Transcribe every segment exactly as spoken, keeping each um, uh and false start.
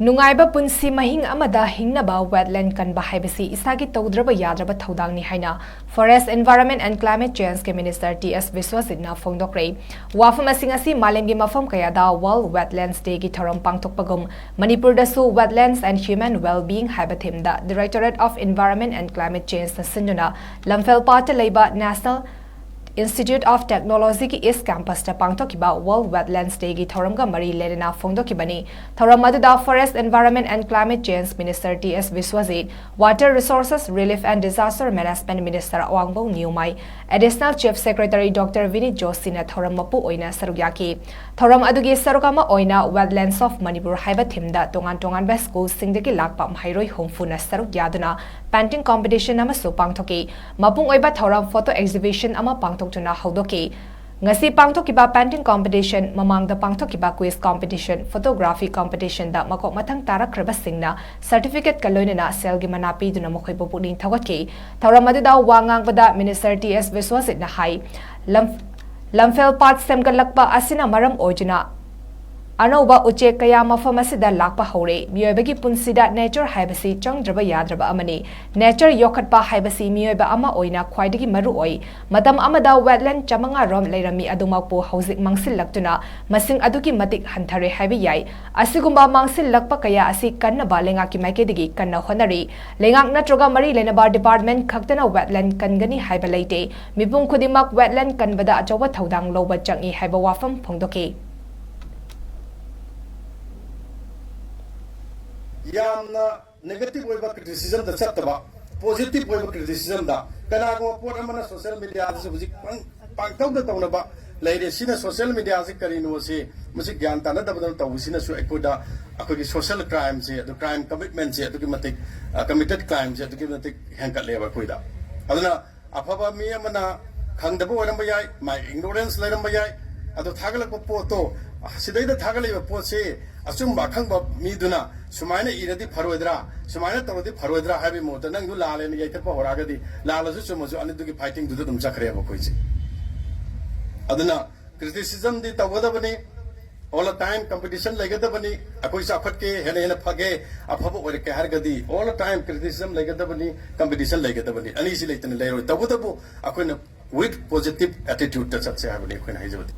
ꯅꯨꯡꯉꯥꯏꯕ ꯄꯨꯟꯁꯤ ꯃꯍꯤꯡ ꯑꯃꯗ ꯍꯤꯡꯅꯕ wetland ꯀꯟꯕ ꯍꯥꯏꯕꯁꯤ ꯏꯁꯥꯒꯤ ꯇꯧꯗ꯭ꯔꯕ ꯌꯥꯗ꯭ꯔꯕ ꯊꯧꯗꯥꯡꯅꯤ ꯍꯥꯏꯅ Forest, Environment and Climate Change ꯀꯤ Minister ꯇꯤ ꯑꯦꯁ ꯕꯤꯁ꯭ꯋꯖꯤꯠꯅ ꯐꯣꯡꯗꯣꯛꯈ꯭ꯔꯦ꯫ ꯋꯥꯐꯝ ꯑꯁꯤ ꯉꯁꯤ ꯃꯥꯂꯦꯝꯒꯤ ꯃꯐꯝ ꯀꯌꯥꯗ World Wetlands Day ꯒꯤ ꯊꯧꯔꯝ ꯄꯥꯡꯊꯣꯛꯄꯒꯨꯝ, ꯃꯅꯤꯄꯨꯔꯗꯁꯨ Wetlands and Human Wellbeing ꯍꯥꯏꯕ theme the Directorate of Environment and Climate Change ꯅ ꯁꯤꯟꯗꯨꯅ ꯂꯝꯐꯦꯜ ꯄꯥꯠꯇ ꯂꯩꯕ National Institute of Technology ꯒꯤ East Campus ꯇ ꯄꯥꯡꯊꯣꯛꯈꯤꯕ World Wetlands Day ꯒꯤ ꯊꯧꯔꯝꯒ ꯃꯔꯤ ꯂꯩꯅꯅ ꯐꯣꯡꯗꯣꯛꯈꯤꯕꯅꯤ꯫ ꯊꯧꯔꯝ ꯑꯗꯨꯗ Forest, Environment and Climate Change Minister T S Biswajit, Water Resources, Relief and Disaster Management Minister Awangbow Newmai, Additional Chief Secretary doctor Vineet ꯖꯣꯁꯤꯅ ꯊꯧꯔꯝ ꯃꯄꯨ ꯑꯣꯏꯅ ꯁꯔꯨꯛ ꯌꯥꯈꯤ꯫ ꯊꯧꯔꯝ ꯑꯗꯨꯒꯤ ꯁꯔꯨꯛ ꯑꯃ ꯑꯣꯏꯅ Wetlands of Manipur ꯍꯥꯏꯕ theme ꯗ ꯇꯣꯉꯥꯟ ꯇꯣꯉꯥꯟꯕ school ꯁꯤꯡꯗꯒꯤ ꯂꯥꯛꯄ ꯃꯍꯩꯔꯣꯏ ꯍꯨꯝꯐꯨꯅ ꯁꯔꯨꯛ ꯌꯥꯗꯨꯅ painting competition ꯑꯃꯁꯨ ꯄꯥꯡꯊꯣꯛꯈꯤ꯫ ꯃꯄꯨꯡ ꯑꯣꯏꯕ ꯊꯧꯔꯝ photo exhibition ꯑꯃ ꯄꯥꯡꯊꯣꯛꯇꯨꯅ ꯍꯧꯗꯣꯛꯈꯤ꯫ ꯉꯁꯤ ꯄꯥꯡꯊꯣꯛꯈꯤꯕ painting competition, ꯃꯃꯥꯡꯗ ꯄꯥꯡꯊꯣꯛꯈꯤꯕ quiz competition, photography competition ꯗ ꯃꯀꯣꯛ ꯃꯊꯪ ꯇꯥꯔꯛꯈ꯭ꯔꯕꯁꯤꯡꯅ certificate ꯀ ꯂꯣꯏꯅꯅ ꯁꯦꯜꯒꯤ ꯃꯅꯥ ꯄꯤꯗꯨꯅ ꯃꯈꯣꯏꯕꯨ ꯄꯨꯛꯅꯤꯡ ꯊꯧꯒꯠꯈꯤ꯫ ꯊꯧꯔꯝ ꯑꯗꯨꯗ ꯋꯥ ꯉꯥꯡꯕꯗ Minister ꯇꯤ ꯑꯦꯁ ꯕꯤꯁ꯭ꯋꯖꯤꯠꯅ ꯍꯥꯏ, ꯂꯝ-, ꯂꯝꯐꯦꯜ ꯄꯥꯠ ꯁꯦꯝꯒꯠꯂꯛꯄ ꯑꯁꯤꯅ ꯃꯔꯝ ꯑꯣꯏꯗꯨꯅ ꯑꯅꯧꯕ ꯎꯆꯦꯛ ꯀꯌꯥ ꯃꯐꯝ ꯑꯁꯤꯗ ꯂꯥꯛꯄ ꯍꯧꯔꯦ꯫ ꯃꯤꯑꯣꯏꯕꯒꯤ ꯄꯨꯟꯁꯤꯗ nature ꯍꯥꯏꯕꯁꯤ ꯆꯪꯗ꯭ꯔꯕ ꯌꯥꯗ꯭ꯔꯕ ꯑꯃꯅꯤ꯫ Nature ꯌꯣꯛꯈꯠꯄ ꯍꯥꯏꯕꯁꯤ ꯃꯤꯑꯣꯏꯕ ꯑꯃ ꯑꯣꯏꯅ ꯈ꯭ꯋꯥꯏꯗꯒꯤ ꯃꯔꯨ ꯑꯣꯏ꯫ ꯃꯇꯝ ꯑꯃꯗ wetland ꯆꯥꯃꯉꯥ ꯔꯣꯝ ꯂꯩꯔꯝꯃꯤ, ꯑꯗꯨꯃꯛꯄꯨ ꯍꯧꯖꯤꯛ ꯃꯥꯡꯁꯤꯜꯂꯛꯇꯨꯅ ꯃꯁꯤꯡ ꯑꯗꯨꯛꯀꯤ ꯃꯇꯤꯛ ꯍꯟꯊꯔꯦ ꯍꯥꯏꯕ ꯌꯥꯏ꯫ ꯑꯁꯤꯒꯨꯝꯕ ꯃꯥꯡꯁꯤꯜꯂꯛꯄ ꯀꯌꯥ ꯑꯁꯤ ꯀꯟꯅꯕ ꯂꯩꯉꯥꯛꯀꯤ ꯃꯥꯏꯀꯩꯗꯒꯤ ꯀꯟꯅ ꯍꯣꯠꯅꯔꯤ꯫ ꯂꯩꯉꯥꯛ ꯅꯠꯇ꯭ꯔꯒ ꯃꯔꯤ ꯂꯩꯅꯕ department ꯈꯛꯇꯅ wetland ꯀꯟꯒꯅꯤ ꯍꯥꯏꯕ ꯂꯩꯇꯦ꯫ ꯃꯤꯄꯨꯝ ꯈꯨꯗꯤꯡꯃꯛ wetland ꯀꯟꯕꯗ ꯑꯆꯧꯕ ꯊꯧꯗꯥꯡ ꯂꯧꯕ ꯆꯪꯏ ꯍꯥꯏꯕ ꯋꯥꯐꯝ ꯐꯣꯡꯗꯣꯛꯈꯤ꯫ ꯌꯥꯝꯅ negative ꯑꯣꯏꯕ criticism ꯗ ꯆꯠꯇꯕ, positive ꯑꯣꯏꯕ criticism ꯗ, ꯀꯅꯥꯒꯨꯝꯕ ꯄꯣꯠ ꯑꯃꯅ social media ꯗꯁꯨ ꯍꯧꯖꯤꯛ ꯄꯪ-, ꯄꯪꯇꯧꯗ ꯇꯧꯅꯕ ꯂꯩꯔꯦ꯫ ꯁꯤꯅ social media ꯁꯤ ꯀꯔꯤꯅꯣ ꯁꯤ, ꯃꯁꯤ ꯒ꯭ꯌꯥꯟ ꯇꯥꯅꯗꯕꯗꯅ ꯇꯧꯕꯁꯤꯅꯁꯨ ꯑꯩꯈꯣꯏꯗ, ꯑꯩꯈꯣꯏꯒꯤ social crime ꯁꯦ, ꯑꯗꯨ crime commitment ꯁꯦ ꯑꯗꯨꯛꯀꯤ ꯃꯇꯤꯛ, ꯑ, committed crime ꯁꯦ ꯑꯗꯨꯛꯀꯤ ꯃꯇꯤꯛ ꯍꯦꯟꯒꯠꯂꯦꯕ ꯑꯩꯈꯣꯏꯗ꯫ ꯑꯗꯨꯅ ꯑꯐꯕ ꯃꯤ ꯑꯃꯅ ꯈꯪꯗꯕ ꯑꯣꯏꯔꯝꯕ ꯌꯥꯏ, ꯃꯥꯏ ignorance ꯂꯩꯔꯝꯕ ꯌꯥꯏ꯫ ꯑꯗꯣ ꯊꯥꯒꯠꯂꯛꯄ ꯄꯣꯠꯇꯣ, ꯁꯤꯗꯩꯗ ꯊꯥꯒꯠꯂꯛꯏꯕ ꯄꯣꯠꯁꯤ ꯑꯆꯨꯝꯕ ꯑꯈꯪꯕ ꯃꯤꯗꯨꯅ ꯁꯨꯃꯥꯏꯅ ꯏꯔꯗꯤ ꯐꯔꯣꯏꯗ꯭ꯔꯥ, ꯁꯨꯃꯥꯏꯅ ꯇꯧꯔꯗꯤ ꯐꯔꯣꯏꯗ꯭ꯔꯥ ꯍꯥꯏꯕꯒꯤ ꯃꯍꯨꯠꯇ ꯅꯪꯗꯨ ꯂꯥꯜꯂꯦꯅ ꯌꯩꯊꯠꯄ ꯍꯧꯔꯛꯑꯒꯗꯤ ꯂꯥꯜꯂꯁꯨ ꯆꯨꯝꯃꯁꯨ ꯑꯅꯤꯗꯨꯒꯤ fighting ꯗꯨꯗ ꯑꯗꯨꯝ ꯆꯠꯈ꯭ꯔꯦꯕ ꯑꯩꯈꯣꯏꯁꯦ꯫ ꯑꯗꯨꯅ criticism ꯗꯤ ꯇꯧꯒꯗꯕꯅꯤ꯫ All the time competition ꯂꯩꯒꯗꯕꯅꯤ꯫ ꯑꯩꯈꯣꯏ ꯆꯥꯎꯈꯠꯀꯦ, ꯍꯦꯟꯅ ꯍꯦꯟꯅ ꯐꯒꯦ, ꯑꯐꯕ ꯑꯣꯏꯔꯛꯀꯦ ꯍꯥꯏꯔꯒꯗꯤ all the time criticism ꯂꯩꯒꯗꯕꯅꯤ, competition ꯂꯩꯒꯗꯕꯅꯤ꯫ ꯑꯅꯤꯁꯤ ꯂꯩꯇꯅ ꯂꯩꯔꯣꯏ꯫ ꯇꯧꯕꯇꯕꯨ ꯑꯩꯈꯣꯏꯅ with positive attitude ꯇ ꯆꯠꯁꯦ ꯍꯥꯏꯕꯅꯤ ꯑꯩꯈꯣꯏꯅ ꯍꯥꯏꯖꯕꯗꯤ꯫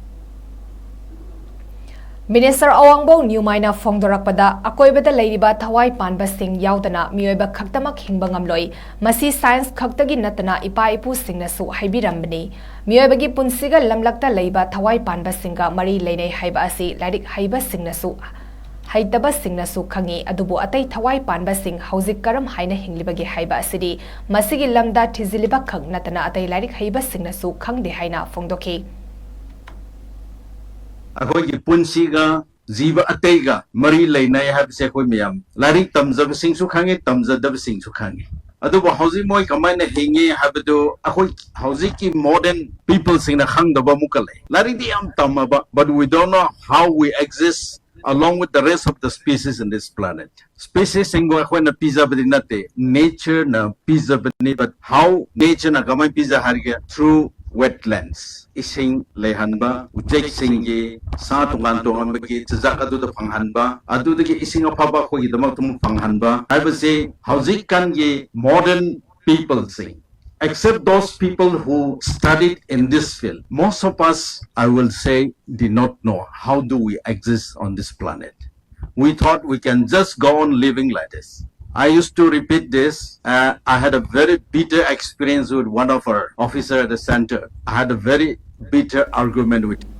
ꯃꯤꯅꯤꯁꯇꯔ ꯑꯋꯥꯡꯕꯧ ꯅ꯭ꯌꯨꯃꯥꯏꯅ ꯐꯣꯡꯗꯣꯔꯛꯄꯗ, ꯑꯀꯣꯏꯕꯗ ꯂꯩꯔꯤꯕ ꯊꯋꯥꯏ ꯄꯥꯟꯕꯁꯤꯡ ꯌꯥꯎꯗꯅ ꯃꯤꯑꯣꯏꯕ ꯈꯛꯇꯃꯛ ꯍꯤꯡꯕ ꯉꯝꯂꯣꯏ꯫ ꯃꯁꯤ ꯁꯥꯏꯟꯁ ꯈꯛꯇꯒꯤ ꯅꯠꯇꯅ ꯏꯄꯥ ꯏꯄꯨꯁꯤꯡꯅꯁꯨ ꯍꯥꯏꯕꯤꯔꯝꯕꯅꯤ꯫ ꯃꯤꯑꯣꯏꯕꯒꯤ ꯄꯨꯟꯁꯤꯒ ꯂꯝꯂꯛꯇ ꯂꯩꯕ ꯊꯋꯥꯏ ꯄꯥꯟꯕꯁꯤꯡꯒ ꯃꯔꯤ ꯂꯩꯅꯩ ꯍꯥꯏꯕ ꯑꯁꯤ ꯂꯥꯏꯔꯤꯛ ꯍꯩꯕꯁꯤꯡꯅꯁꯨ ꯍꯩꯇꯕꯁꯤꯡꯅꯁꯨ ꯈꯪꯏ꯫ ꯑꯗꯨꯕꯨ ꯑꯇꯩ ꯊꯋꯥꯏ ꯄꯥꯟꯕꯁꯤꯡ ꯍꯧꯖꯤꯛ ꯀꯔꯝ ꯍꯥꯏꯅ ꯍꯤꯡꯂꯤꯕꯒꯦ ꯍꯥꯏꯕ ꯑꯁꯤꯗꯤ ꯃꯁꯤꯒꯤ ꯂꯝꯗ ꯊꯤꯖꯤꯜꯂꯤꯕ ꯈꯛ ꯅꯠꯇꯅ ꯑꯇꯩ ꯂꯥꯏꯔꯤꯛ ꯍꯩꯕꯁꯤꯡꯅꯁꯨ ꯈꯪꯗꯦ ꯍꯥꯏꯅ ꯐꯣꯡꯗꯣꯛꯈꯤ꯫ ꯑꯩꯈꯣꯏꯒꯤ ꯄꯨꯟꯁꯤꯒ ꯖꯤꯕ ꯑꯇꯩꯒ ꯃꯔꯤ ꯂꯩꯅꯩ ꯍꯥꯏꯕꯁꯦ ꯑꯩꯈꯣꯏ ꯃꯌꯥꯝ ꯂꯥꯏꯔꯤꯛ ꯇꯝꯖꯕꯁꯤꯡꯁꯨ ꯈꯪꯉꯤ, ꯇꯝꯖꯗꯕꯁꯤꯡꯁꯨ ꯈꯪꯉꯤ꯫ ꯑꯗꯨꯕꯨ ꯍꯧꯖꯤꯛ ꯃꯣꯏ ꯀꯃꯥꯏꯅ ꯍꯤꯡꯉꯤ ꯍꯥꯏꯕꯗꯨ ꯑꯩꯈꯣꯏ ꯍꯧꯖꯤꯛꯀꯤ modern people ꯁꯤꯡꯅ ꯈꯪꯗꯕ ꯑꯃꯨꯛꯀ ꯂꯩ꯫ ꯂꯥꯏꯔꯤꯛꯇꯤ ꯌꯥꯝ ꯇꯝꯃꯕ, but we don't know how we exist along with the rest of the species in this planet. Species ꯁꯤꯡꯕꯨ ꯑꯩꯈꯣꯏꯅ ꯄꯤꯖꯕꯗꯤ ꯅꯠꯇꯦ, nature ꯅ ꯄꯤꯖꯕꯅꯤ꯫ But how nature ꯅ ꯀꯃꯥꯏꯅ ꯄꯤꯖ ꯍꯥꯏꯔꯒꯦ? Through wetlands, ꯏꯁꯤꯡ ꯂꯩꯍꯟꯕ, ꯎꯆꯦꯛꯁꯤꯡꯒꯤ ꯁꯥ ꯇꯣꯉꯥꯟ ꯇꯣꯉꯥꯟꯕꯒꯤ ꯆꯤꯟꯖꯥꯛ ꯑꯗꯨꯗ ꯐꯪꯍꯟꯕ, ꯑꯗꯨꯗꯒꯤ ꯏꯁꯤꯡ ꯑꯐꯕ ꯑꯩꯈꯣꯏꯒꯤꯗꯃꯛꯇ ꯑꯃꯨꯛ ꯐꯪꯍꯟꯕ ꯍꯥꯏꯕꯁꯤ ꯍꯧꯖꯤꯛꯀꯥꯟꯒꯤ modern people ꯁꯤꯡ, except those people who studied in this field, most of us, I will say, did not know how do we exist on this planet. We thought we can just go on living like this. I used to repeat this. Uh, I had a very bitter experience with one of our officer at the center. I had a very bitter argument with him.